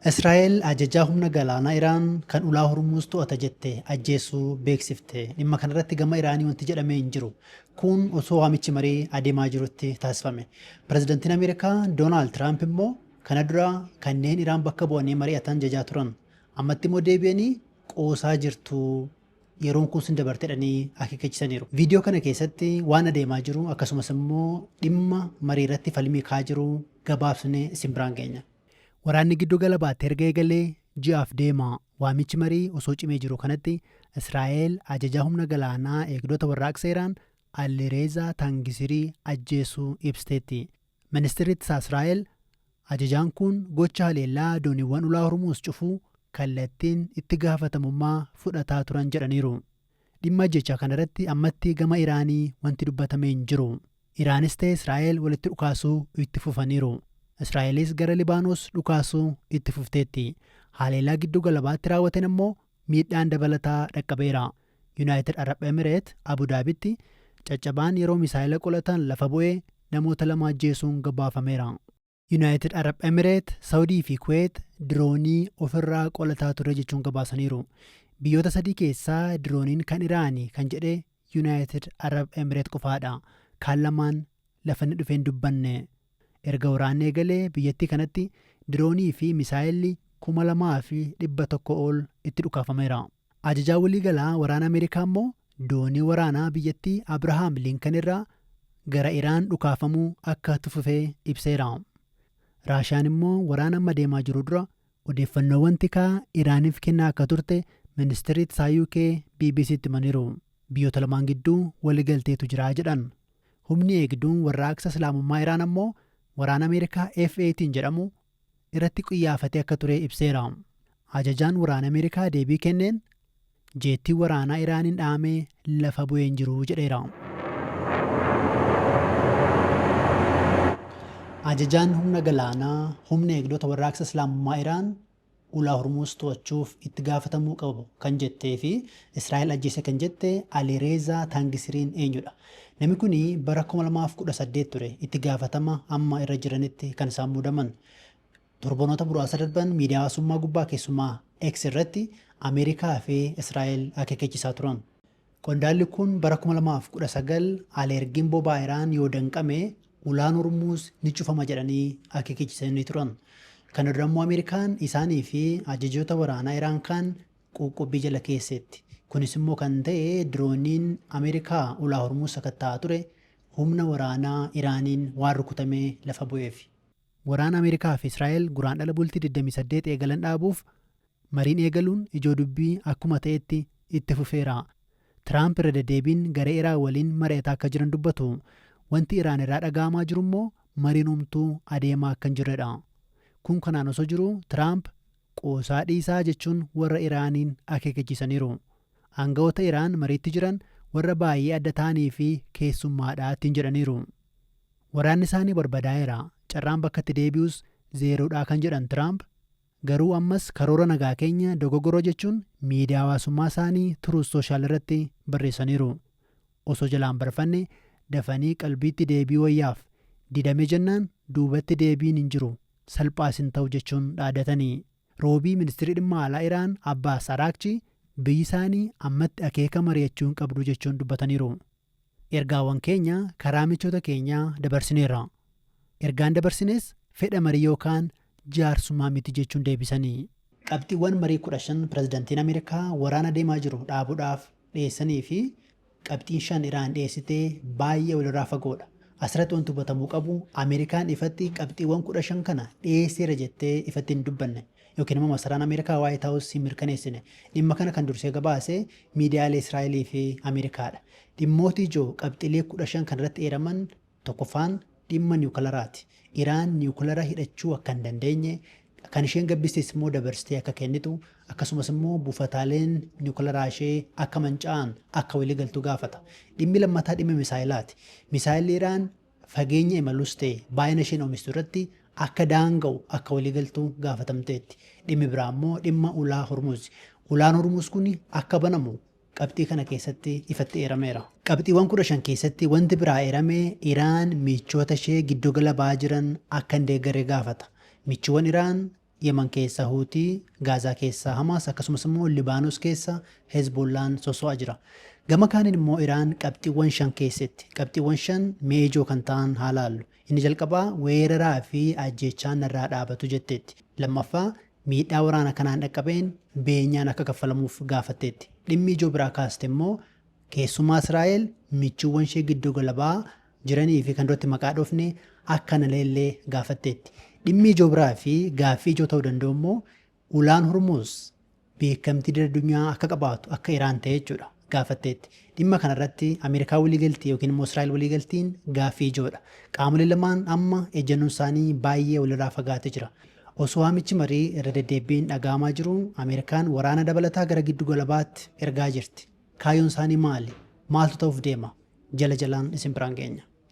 Israa'el ajajaa humna galaanaa Iraan kan ulaa Hormuuz to'ata jette ajjeesuu beeksifte. Dhimma kanarratti gama Iraanii wanti jedhame hin jiru. Kun osoo waamichi marii adeemaa jirutti taasifame. Pirezidantiin Ameerikaa Doonaald Tiraamp immoo kana dura kanneen Iraan bakka bu'anii mari'atan jajaa turan. Ammatti immoo deebi'anii qoosaa jirtu, yeroon kun sin dabarte jedhanii akeekkachiisaniiru. Viidiyoo kana keessatti waan adeemaa jiru akkasumas immoo dhimma marii irratti falmii ka'aa jiru gabaabsinee isin biraan geenya. Waraanni Giddu Gala Baatti erga eegalee ji'aaf deema. Waamichi marii osoo cimee jiruu kanatti Israa'el ajajaa humna galaanaa Eegdota Warraaqsa Iraan Alireezaa Taangisirii ajjeesuu ibsiteetti. Ministirri Ittisaa Israa'el ajajaan kun gocha haleellaa dooniiwwan Ulaa Hormuuz cufuu kallattiin itti gaafatamummaa fudhataa turan jedhaniiru. Dhimma ajjeechaa kanarratti ammatti gama Iraanii wanti dubbatame hin jiru. Iraanis ta'e Israa'el walitti dhukaasuu itti fufaniiru. Israa'elis gara Libaanos dhukaasuu itti fufteetti. Haleellaa Giddu Gala Bahaatti raawwateen ammoo miidhaan dabalataa dhaqqabeera. Yunaayitid Arab Emireet Abu Daabitti caccabaan yeroo misaa'ela qolatan lafa bu'e namoota 2 ajjeesuun gabaafameera. Yunaayitid Arab Emireet, Sawudii fi Kuweet diroonii ofirraa qolataa turre jechuun gabaasaniiru. Biyyoota sadii keessaa dirooniin kan Iraani kan jedhe Yunaayitid Arab Emireet qofaadha. Kaan lamaan lafa inni dhufe hin dubbanne. Erga waraanni eegalee biyyattii kanatti diroonii fi misaa'elli 2,100 ol itti dhukaafameera. Ajajaan waliigalaa waraana Ameerikaa immoo doonii waraanaa biyyattii Abrahaam Liinkan irraa gara Iraan dhukaafamuu akka itti fufe ibseera. Raashiyaan immoo waraana amma deemaa jiru dura odeeffannoowwan tikaa Iraaniif kennaa akka turte Ministirri Ittisaa UK BBCtti himaniiru. Biyyoota lamaan gidduu waligalteetu jira jedhan. Humni Eegduun Warraaqsa Islaamummaa Iraan ammoo waraana Ameerikaa F-18 jedhamu irratti qiyyaafatee akka ture ibseera. Ajajaan waraana Ameerikaa deebii kenneen jeettiin waraanaa Iraaniin dha'ame lafa bu'ee hin jiru jedheera. Ajajaan humna galaanaa humna eegdota warraaqsa Islaamummaa Iraan ulaa Hormuuz to'achuuf itti gaafatamuu qabu kan jettee fi Israa'el ajjeese kan jette Alireezaa Taangisiriin eenyudha? Nami kuni bara 2018 ture itti gaafatama amma irra jiranitti kan isaan muudaman. Torbanoota muraasa darban miidiyaa hawaasummaa gubbaa keessumaa X irratti Ameerikaa fi Israa'el akeekkachiisaa turan. Qondaalli kun bara 2019 aleergiin boba'aa Iraan yoo danqame ulaan Hormuuz ni cufama jedhanii akeekkachiisanii turan. Kana dura immoo Ameerikaan isaanii fi ajajoota waraanaa Iraan kaan quuqqubbii jala keesseetti. Kunis immoo kan ta'e dirooniin Ameerikaa ulaa Hormuuz sakatta'aa ture humna waraanaa Iraaniin waan rukutamee lafa bu'eefi. Waraana Ameerikaa fi Israa'el Guraandhala bultii 28 eegalan dhaabuuf mariin eegaluun ijoo dubbii akkuma ta'etti itti fufeera. Tiraamp irra deddeebiin garee Iraan waliin mari'ataa akka jiran dubbatu. Wanti Iraan irraa dhaga'amaa jirummoo mariin homtuu adeemaa akka hin jirredha. Kun kanaan osoo jiruu Tiraamp qoosaa dhiisaa jechuun warra Iraaniin akeekkachiisaniiru. Aanga'oota Iraan mariitti jiran warra baayyee adda ta'anii fi keessummaadha ittiin jedhaniiru. Waraanni isaanii barbadaa'eera, carraan bakkatti deebi'uus zeeroodha kan jedhan Tiraamp, garuu ammas karoora nagaa keenya dogoggora jechuun miidiyaa hawaasummaa isaanii Truth Social irratti barreessaniiru. Osoo jalaan barfanne dafanii qalbiitti deebi'uu wayyaaf. Didame jennaan duubatti deebiin hin jiru, salphaas hin ta'u jechuun dhaadatani. Roobii Ministirri Dhimma Alaa Iraan Abbaas Araakchi biyyi isaanii ammatti akeeka mari'achuu hin qabdu jechuun dubbataniiru. Ergaawwan keenya karaa michoota keenyaa dabarsineerra. Ergaan dabarsines fedha marii yookaan jaarsummaa miti jechuun deebisani. Qabxiiwwan marii 15 pirezidantiin Ameerikaa waraana deemaa jiru dhaabuudhaaf dhiyeessanii fi qabxiin 5 Iraan dhiyeessite baayyee walirraa fagoodha. Asirratti wanti hubatamuu qabu Ameerikaan ifatti qabxiiwwan 15 kana dhiyeesseera jettee ifatti hin dubbanne. Yookiin immoo masaraan Ameerikaa Waayit Haawus hin mirkaneessine. Dhimma kana kan dursee gabaase miidiyaalee Israa'elii fi Ameerikaadha. Dhimmooti ijoo qabxiilee 15 kanarratti eeraman tokkoffaan dhimma niwukalaraati. Iraan niwukilara hidhachuu akka hin dandeenye, kan isheen gabbistes immoo dabarsitee akka kennitu, akkasumas immoo buufataaleen niwukilaraa ishee akka manca'an akka waliigaltu gaafata. Dhimmi lammataa dhimma misaayilaati. Misaayilli Iraan fageenya imalus ta'e baay'ina isheen oomishtu irratti akka daanga'u akka waliigaltu gaafatamteetti. Dhimmi biraa immoo dhimma ulaa Hormuuzi. Ulaan Hormuuz kun akka banamu qabxii kana keessatti ifatti eerameera. Qabxiiwwan 15 keessatti wanti biraa eerame Iraan michoota ishee Giddugala Bahaa jiran akka hin deeggarre gaafata. Michuuwwan Iraan Yemen keessa Huutii, Gaazaa keessa Hamaas, akkasumas immoo Libaanos keessa Hezbollaan soso'aa jira. Gama kaaniin immoo Iraan qabxiiwwan 5 keessatti. Qabxiiwwan 5 mee ijoo kan ta'an haa laallu. Inni jalqabaa weeraraa fi ajjeechaan narraa dhaabatu jetteetti. Lammaffaa, miidhaa waraana kanaan dhaqqabeen beenyaan akka kaffalamuuf gaafatteetti. Dhimmi ijoo biraa kaaste immoo keessumaa Israa'el michuuwwan ishee giddu gala bahaa jiranii fi kan duratti maqaa dhoofne akka naleellee gaafatteetti. Dhimmi ijoo biraa fi gaaffii ijoo ta'uu danda'u immoo ulaan Hormuuz beekamtii idil addunyaa akka qabaatu, akka Iraan ta'e jechuudha, gaafatteetti. Dhimma kanarratti Ameerikaa waliigaltii yookiin immoo Israa'el waliigaltiin gaaffii ijoodha. Qaamoleen lamaan amma ejjennoon isaanii baay'ee walirraa fagaatee jira. Osoo waamichi marii irra deddeebiin dhaga'amaa jiru, Ameerikaan waraana dabalataa gara giddu gala bahaatti ergaa jirti. Kaayyoon isaanii maali? Maaltu ta'uuf deema? Jala jalaan isin biraan geenya.